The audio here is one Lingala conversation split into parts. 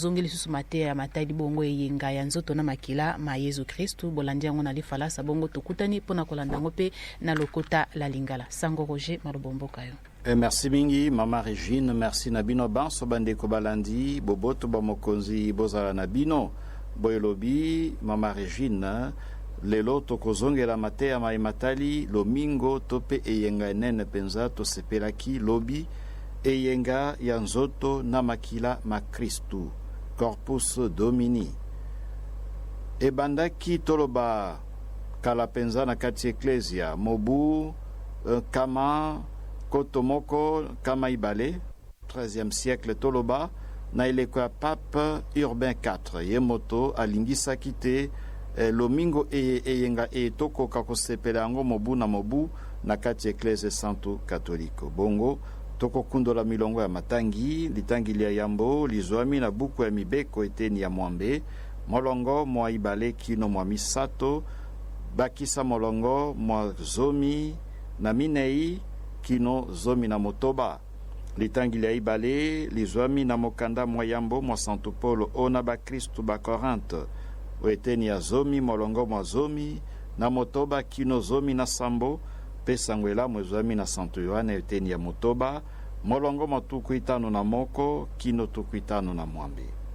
Tozongi lisusu mateya ya matali bongo eyenga ya nzoto na makila ma Yezu Kristu. Bolandi yango na lifalasa, bongo tokutani mpo na kolanda yango mpe na lokota la Lingala. Sango Roger Malobo, mboka yo. Merci mingi mama Regine, merci na bino banso bandeko balandi, boboto ba mokonzi bozala na bino. Boye elobi mama Regine, lelo tokozongela mateya maye matali lomingo to pe eyenga enene penza tosepelaki lobi, eyenga ya nzoto na makila ma Kristu, Corpus Domini. Ebandaki toloba kala penza na kati eklezia, mobu 1200, 13e siècle toloba, na eleko ya Pape Urbain 4, ye moto alingisaki te lomingo eye eyenga eye tokoka kosepela yango mobu na mobu na kati Eklezia Esantu Katoliko. Bongo tokokundola milongo ya matangi, litangi lya yambo lizwami na buku ya mibeko eteni ya mwambe, molongo mwa ibale kino mwa misato, bakisa molongo mwa 14 kino 16. Litangi lya ibale lizwami na mokanda mwa yambo mwa Santu Polo ona bakristu ba Korinte, o eteni ya 10 molongo mwa 16 kino 17, mpe sango elamu ezwami na Santu Yoane eteni ya 8 molongo mwa 51 kino 56.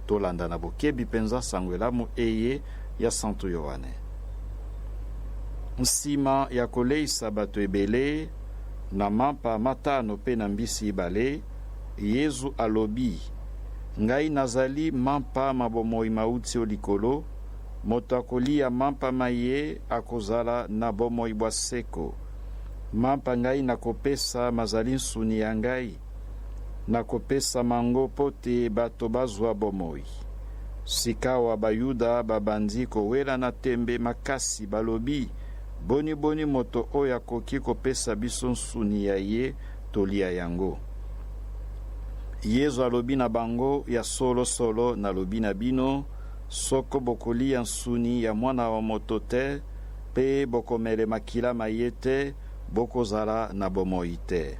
Tolanda na bokebi mpenza sango elamu eye ya Santu Yoane. Nsima ya koleisa bato ebele na mampa matano mpe na mbisi ibale, Yezu alobi, Ngai nazali mampa ma bomoi mauti o likolo, moto akolia mampa maye akozala na bomoi bwa seko. Mampa ngai nakopesa mazali nsuni ya ngai, nakopesa mango mpo te bato bazwa bomoi. Sikawa Bayuda babandi kowelana tembe makasi, balobi, Boni boni moto oyo akoki kopesa biso nsuni ya ye tolia yango? Yezu alobi na bango, Ya solo solo nalobi na bino, soko bokolia nsuni ya Mwana wa Moto te, mpe bokomele makila ma ye te, bokozala na bomoi te.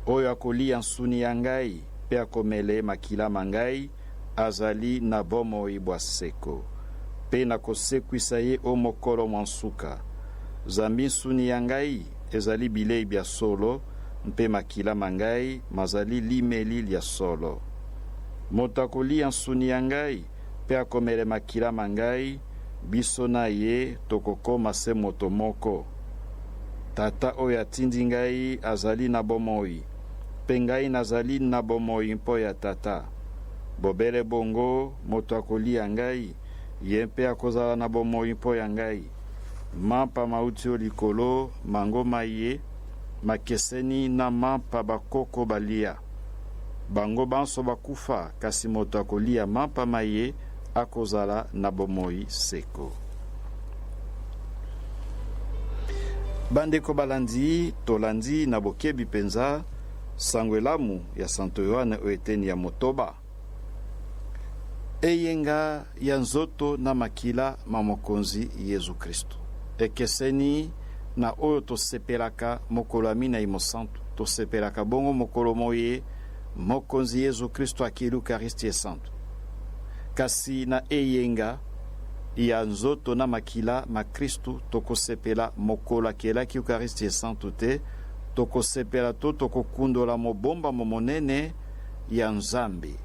Oyo akolia nsuni ya ngai mpe akomele makila ma ngai, azali na bomoi bwa seko, mpe nakosekwisa ye o mokolo mwa nsuka. Zambi nsuni ya ngai ezali bilei bya solo, mpe makila ma ngai mazali limeli lya solo. Moto akolia nsuni ya ngai mpe akomele makila ma ngai, biso na ye tokokoma se moto moko. Tata oyo atindi ngai azali na bomoi, mpe ngai nazali na bomoi mpo ya Tata. Bobele bongo, moto akolia ngai, ye mpe akozala na bomoi mpo ya ngai. Mampa mauti o likolo, mango maye makeseni na mampa bakoko balia. Bango banso bakufa, kasi moto akolia mampa maye akozala na bomoi seko. Bandeko balandi, tolandi na bokebi mpenza sango elamu ya Santo Yoane o eteni ya 8. Eyenga ya nzoto na makila ma Mokonzi Yezu Kristu ekeseni na oyo tosepelaka mokolo ya minei mosantu. Tosepelaka bongo mokolo moye Mokonzi Yezu Kristu akeli Ukaristia Esantu. Kasi na eyenga ya nzoto na makila ma Kristu tokosepela mokolo akelaki Ukaristia Esantu te, tokosepela to tokokundola mobombamo monene ya Nzambe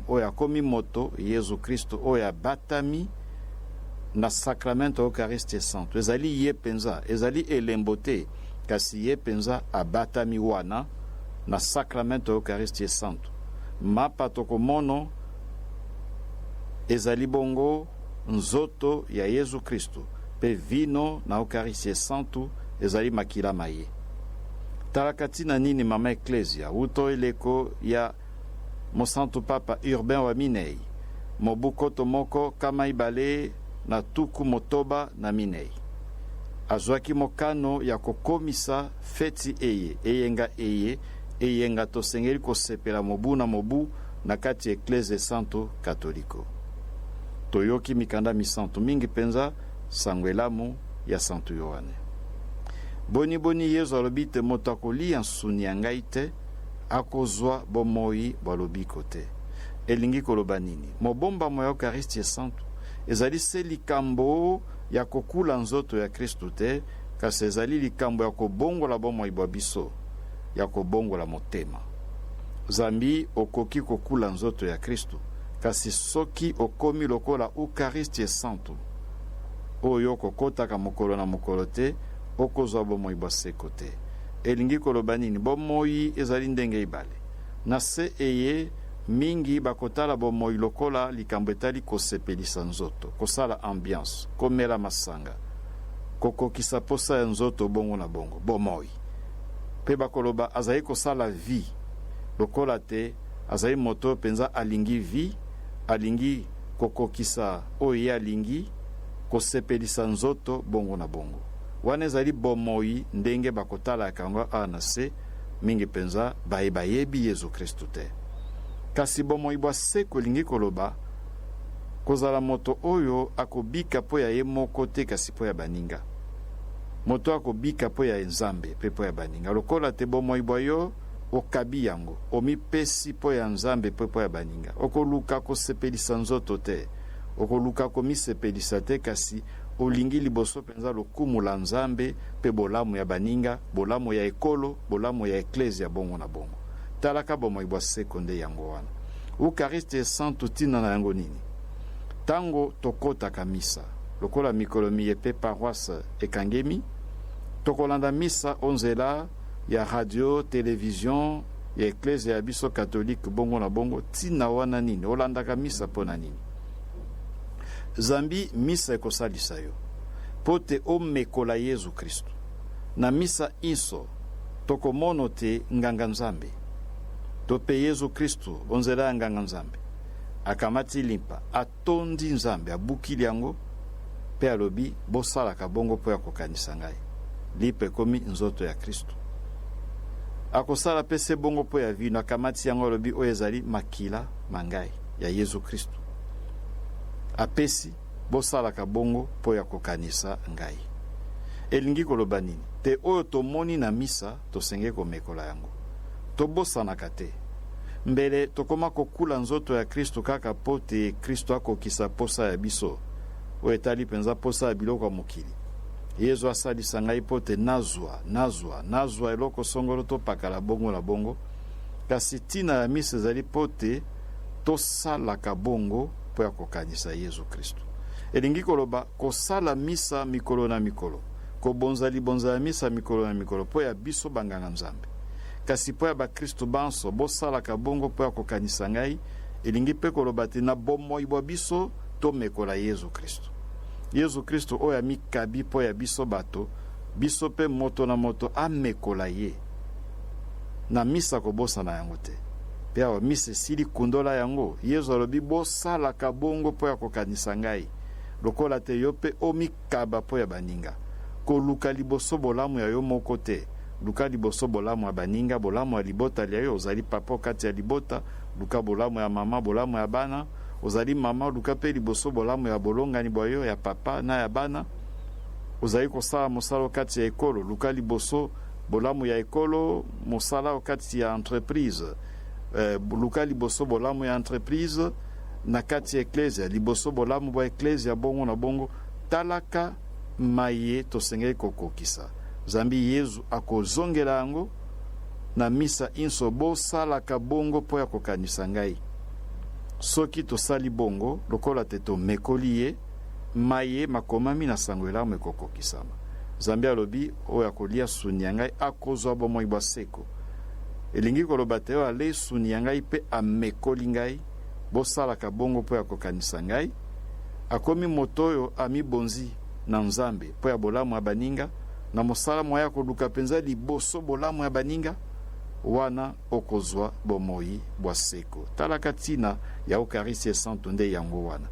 oyo akomi moto, Yezu Kristu, oyo abatami na sakramento ya Eukaristia Esantu. Ezali ye mpenza, ezali elembo te, kasi ye mpenza abatami wana na sakramento ya Eukaristia Esantu. Mapa tokomono ezali bongo nzoto ya Yezu Kristu, mpe vino na Eukaristia Esantu ezali makila ma ye. Talaka ntina nini Mama Eklezia, wuto eleko ya Mosantu Papa Urbain wa minei, mobu 1264, azwaki mokano ya kokomisa feti eye eyenga eye eyenga tosengeli kosepela mobu na mobu na kati ya Eklezia Esantu Katoliko. Toyoki mikanda misantu mingi mpenza sango elamu ya Santu Yoane. Boni boni Yezu alobi te moto akolia nsuni ya ngai te, akozwa bomoi bwa lobiko te. Elingi koloba nini? Mobombamo ya Eucharistie Esantu ezali se likambo ya kokula nzoto ya Kristu te, kasi ezali likambo ya kobongola bomoi bwa biso, ya kobongola motema. Zambi okoki kokula nzoto ya Kristu, kasi soki okomi lokola Eucharistie Esantu, oyo okokotaka mokolo na mokolo te, okozwa bomoi bwa seko te. Elingi koloba nini? Bomoi ezali ndenge ibale. Na se eye, mingi bakotala bomoi lokola likambo etali kosepelisa nzoto, kosala ambiance, komela masanga, kokokisa posa ya nzoto bongo na bongo. Bomoi. Pe bakoloba azali kosala vie lokola te azali moto oyo penza alingi vie, alingi kokokisa oyo ye alingi, kosepelisa nzoto bongo na bongo. Wana ezali bomoi ndenge bakotalaka yango awa na se, mingi mpenza baye bayebi Yezu Kristu te. Kasi bomoi bwa seko elingi koloba kozala moto oyo akobika mpo ya ye moko te kasi mpo ya baninga. Moto akobika mpo ya Nzambe mpe mpo ya baninga. Lokola te bomoi bwa yo okabi yango, omipesi mpo ya Nzambe mpe mpo ya baninga. Okoluka kosepelisa nzoto te, okoluka komisepelisa te, kasi olingi liboso mpenza lokumu la Nzambe mpe bolamu ya baninga, bolamu ya ekolo, bolamu ya eklezia, bongo na bongo. Talaka bomoi bwa seko nde yango wana. Ukariste Esantu ntina na yango nini? Tango tokotaka misa, lokola mikolo miye mpe paroisse ekangemi, tokolanda misa o nzela ya radio, television ya eklezia ya biso katolike, bongo na bongo. Ntina wana nini? Olandaka misa mpo na nini? Zambi misa ekosalisa yo mpo te omekola Yezu Kristu. Na misa inso, tokomono te Nganga Nzambe, to mpe Yezu Kristu o nzela ya Nganga Nzambe, akamati limpa, atondi Nzambe, abuki lyango, mpe alobi, Bosalaka bongo mpo ya kokanisa ngai. Lipa ekomi nzoto ya Kristu. Akosala mpe se bongo mpo ya vino, akamati yango, alobi, Oyo ezali makila ma ngai, ya Yezu Kristu. Apesi, Bosalaka bongo mpo ya kokanisa ngai. Elingi koloba nini? Te oyo tomoni na misa, tosengeli komekola yango. Tobosanaka te. Mbele tokoma kokula nzoto ya Kristu kaka mpo te Kristu akokisa mposa ya biso, oyo etali mpenza mposa ya biloko ya mokili. Yezu asalisa ngai mpo te nazwa, nazwa, nazwa eloko songolo to pakala bongo na bongo. Kasi ntina ya misa ezali mpo te tosalaka bongo mpo ya kokanisa Yezu Kristu. Elingi koloba kosala misa mikolo na mikolo, kobonza libonza ya misa mikolo na mikolo mpo ya biso banganga-Nzambe. Kasi mpo ya bakristu banso, bosalaka bongo mpo ya kokanisa ngai, elingi mpe koloba te na bomoi bwa biso tomekola Yezu Kristu. Yezu Kristu oyo amikabi mpo ya biso bato, biso mpe moto na moto amekola ye. Na misa kobosana yango te. Mpe awa misa esili, kundola yango. Yezu alobi, Bosalaka bongo mpo ya kokanisa ngai. Lokola te yo mpe omikaba mpo ya baninga. Koluka liboso bolamu ya yo moko te. Luka liboso bolamu ya baninga, bolamu ya libota lya yo. Ozali papa okati ya libota, luka bolamu ya mama, bolamu ya bana. Ozali mama, luka mpe liboso bolamu ya bolongani bwa yo, ya papa na ya bana. Ozali kosala mosala okati ya ekolo, luka liboso bolamu ya ekolo, mosala okati ya entreprise, luka liboso bolamu ya entreprise, na kati ya eklezia, liboso bolamu bwa eklezia, bongo na bongo. Talaka maye tosengeli kokokisa, zambi Yezu akozongela yango na misa inso, Bosalaka bongo mpo ya kokanisa ngai. Soki tosali bongo, lokola te tomekoli ye, maye makomami na Sango Elamu ekokokisama. Zambi alobi, Oyo akolia suni ya ngai akozwa bomoi bwa seko. Elingi koloba te oyo alei suni ya ngai mpe amekoli ngai, bosalaka bongo mpo ya kokanisa ngai, akomi moto oyo amibonzi na Nzambe mpo ya bolamu ya baninga, na mosala mwa ye akoluka mpenza liboso bolamu ya baninga, wana okozwa bomoi bwa seko. Talaka ntina ya Ukaristia Esantu nde yango wana.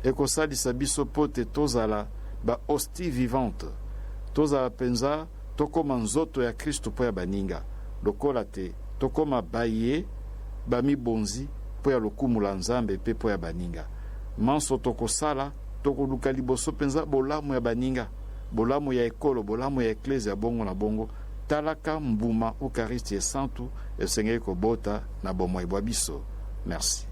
Ekosalisa biso mpo te tozala ba hostie vivante, tozala mpenza, tokoma nzoto ya Kristu mpo ya baninga, lokola te tokoma baye bamibonzi mpo ya lokumu la Nzambe mpe mpo ya baninga. Manso tokosala, tokoluka liboso mpenza bolamu ya baninga, bolamu ya ekolo, bolamu ya Eklezia, bongo na bongo. Talaka mbuma Ukaristia Esantu esengeli kobota na bomoi bwa biso. Merci.